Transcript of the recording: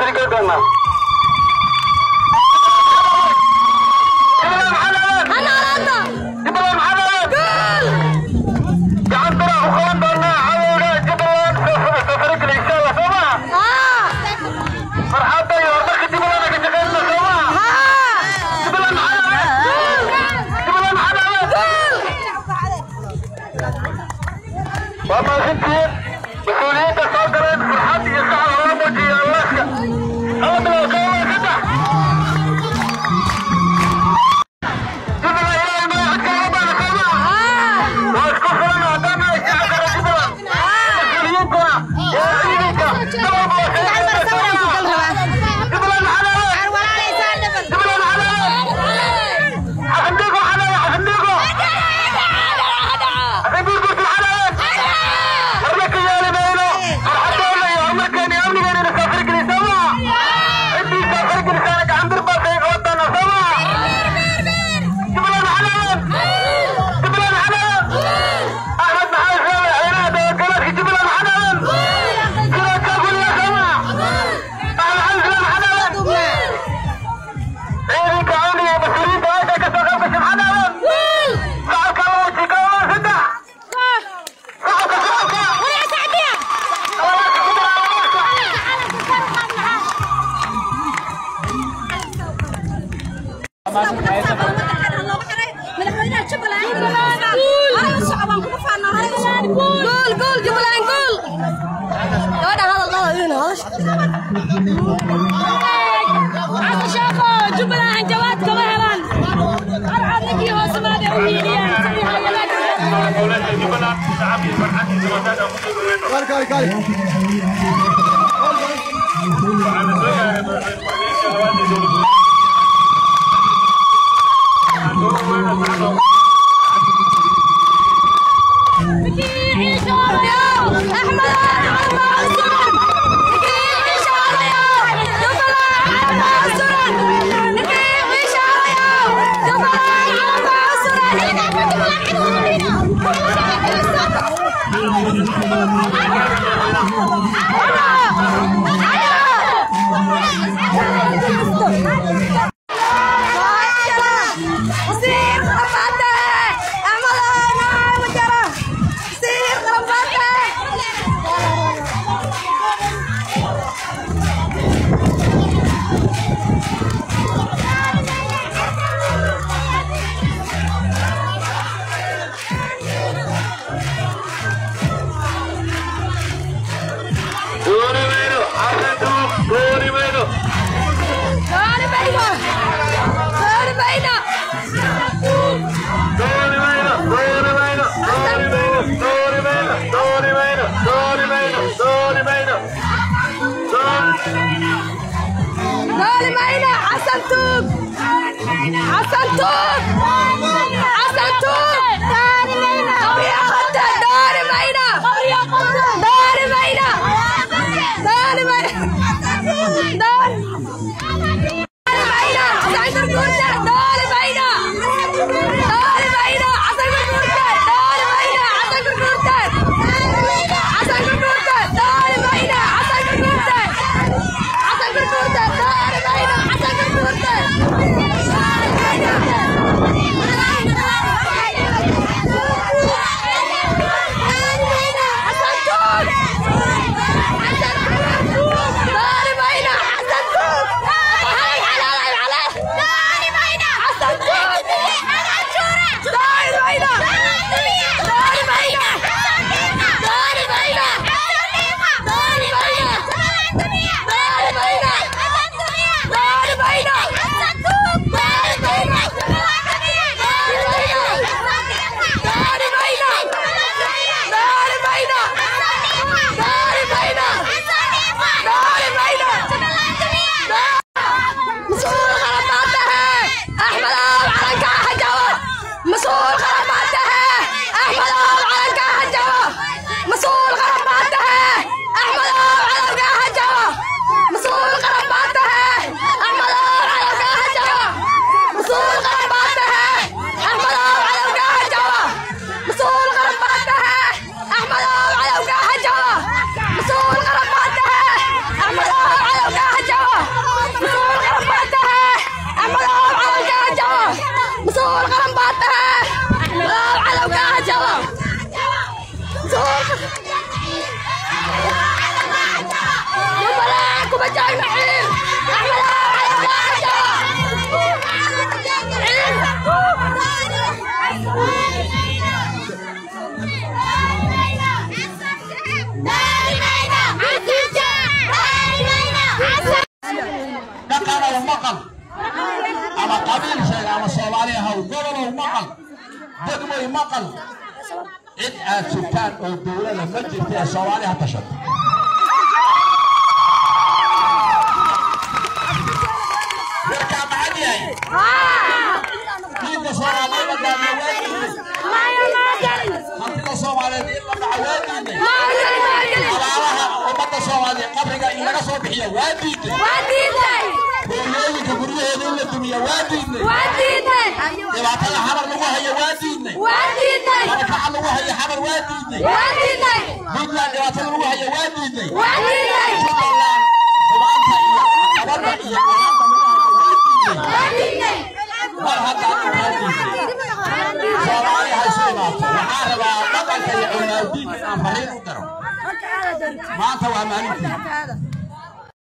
gudageli doonaa. Mas-uuliyiinta soo galeen farxad iyo sacab loo muujiyo allaaska. Laba bilood kooban saddex. Jubbaland ilaahay magaca cid kale uma baahna soo maaha. Waa isku fulan haddaan nahay shacabka reer Jubbaland. Mas-uuliyiintuna iyo ciidanka dad walba waa shaqeynayaan soo maaha. Jubbaland maxaa leedahay? Jubbaland maxaa leedahay? Xasan Diigo maxaa leedahay? Xasan Diigo. Xasan Diigo maxaa leedahay? Marna ka yeeli mayno farxadeena iyo horumarkeena iyo amnigeena ina soo fargeli soo maaha. Ciddii soo fargelisaana gacan bir baa kaga qaban doonaa soo maaha. Jubbaland maxaa leedahay? Jubbaland maxaa leedahay? Axmed maxaa isla madaxweynaha dowlad goboleedka Jubbaland maxaa leedahay? Sidoo kale soo maaha. Axmed maxaa isla maxaa leedahay? Ciidanka amniga iyo mas-uuliyiinta meesha ka soo qayb gashay maxaa leedahay? Shacabka la muujiyo kooban saddex. Shacabka shacabka. Madaxweynaha Jubbaland horay u soco, waan kugu faanaa, horay u soco. Gool gool Jubbaland gool. Gabadha hadal dhada idin hadasha. Xasan Sheekho, Jubbaland hanjabaad kama helaan. Arcad ninkii hoose maade u hiiliyaan sidii hayadaha. Dooni mayno Xasan Duug, dooni mayno. Dooni mayno. Dooni mayno. Dooni mayno, dooni mayno, dooni mayno, dooni mayno, dooni mayno, dooni mayno, dooni mayno. Dooni mayno Xasan Tuug. Xasan Tuug. Xasan Tuug. Qabriya qota. Dooni mayno. Dooni mayno. Dooni mayno. Dooni mayno. Xasan Gurgurta. Dooni mayno. Dooni mayno. Xasan Gurgurta. Dooni mayno. Xasan Gurgurta. Xasan Gurgurta. Dooni mayno. Xasan Gurgurta. Xasan Gurgurta. Dooni mayno. Xasan Gurgurta. Dooni mayno. Degmoy maqal, cid aad sugtaan oo dowlada ma jirta ee Soomaali ha tashato. Warkaa maxad yahay? Diinta Soomaaliyeed la daamiyo waa diiday. Hantida Soomaaliyeed in la dhaco waa diiday. Abaalaha ummadda Soomaaliyeed qabriga in laga soo bixiyo waa diiday. Hooyooyinka guryahooda in la dumiyo waa diidnay. Dhibaatada Xamar lagu hayo waa diidnay. Barakaca lagu hayo Xamar waa diidnay. Puntland dhibaatada lagu hayo waa diidnay. Jubbaland xumaanta iyo nabadda iyo wanaagga lagu hayo waa diidnay. Mar haddaan intaa diidnay, Soomaali ha isu imaato. Waxaan rabaa dhaqanka iyo culimaaudiinka inaan fariin u diro. Maanta waa maalintii